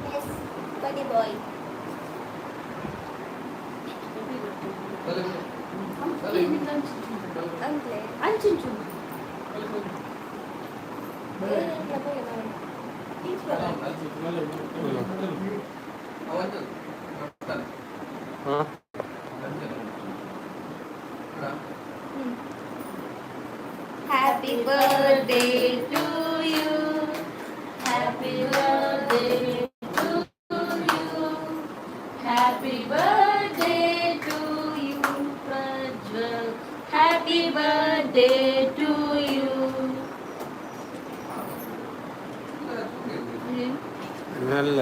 Yes, buddy boy. Uncle. ಅಂಚಿಂಚು. ಹಾಂ. Happy birthday to you. Happy birthday to you. Happy birthday to you, Prajwal. Happy birthday to you. ಅಲ್ಲ.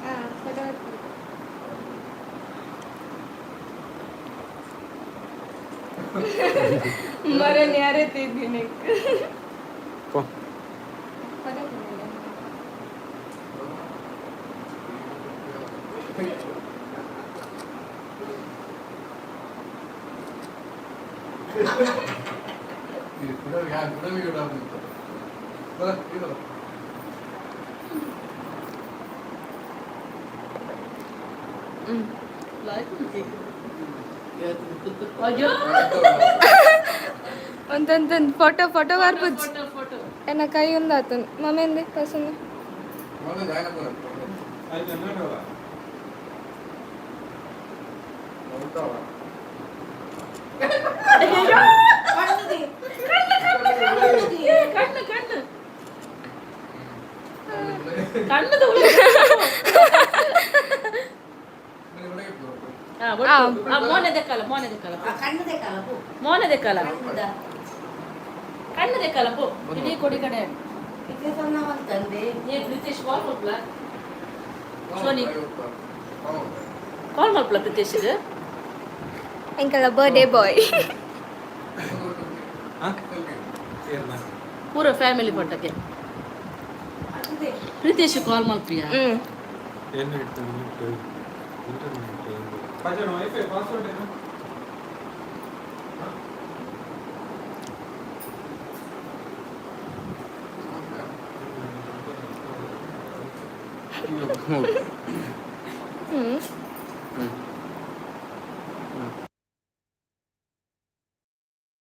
ಹಾ, photo. ಮರನ್ ಯಾರೇ ತಿದ್ದೀನಿ. ಪೋ. Photo. ಅಯ್ಯೋ. ಒಂದೊಂದೊಂದು photo photo ಬರ್ಪುಜ್. Photo photo. ಎನ್ನ ಕೈ ಒಂದು ಆತನ್ ಮಮ್ಮೆಂದೆ ಪಸಂದ. ಕಣ್ಣು ಕಣ್ಣು ಕಣ್ಣು ತಗೊಳ್ಳಿ. ಆ, ಮೋನೆ ದೆಕ್ಕಲ, ಮೋನೆ ದೆಕ್ಕಲ. ಕಣ್ಣು ದೆಕ್ಕಲ ಪೋ. ಮೋನೆ ದೆಕ್ಕಲ, ಕಣ್ಣು ದೆಕ್ಕಲ ಪೋ. ಇಡೀ ಕೊಡಿ ಕಡೆ. ತಂದೆ. ಏ ಪ್ರಿತೇಶ್, ಕಾಲ್ ಮಲ್ಪಲ. ಸೋನಿ, ಕಾಲ್ ಮಲ್ಪಲ ಪ್ರಿತೇಶ್. ಎಂಕಲ್ಲ birthday boy. ಹಾಂ. ಪೂರ ಫ್ಯಾಮಿಲಿ ಫೋಟೋಕ್ಕೆ ಪ್ರಿತೇಶ್ ಕಾಲ್ ಮಲ್ಪಿಯ. ಹ್ಮ್. ಏನು ಇಂಟರ್ನೆಟ್? ವೈಫೈ ಪಾಸ್ವರ್ಡ್ ಏನು? ಹ್ಮ್. ಹ್ಞೂ.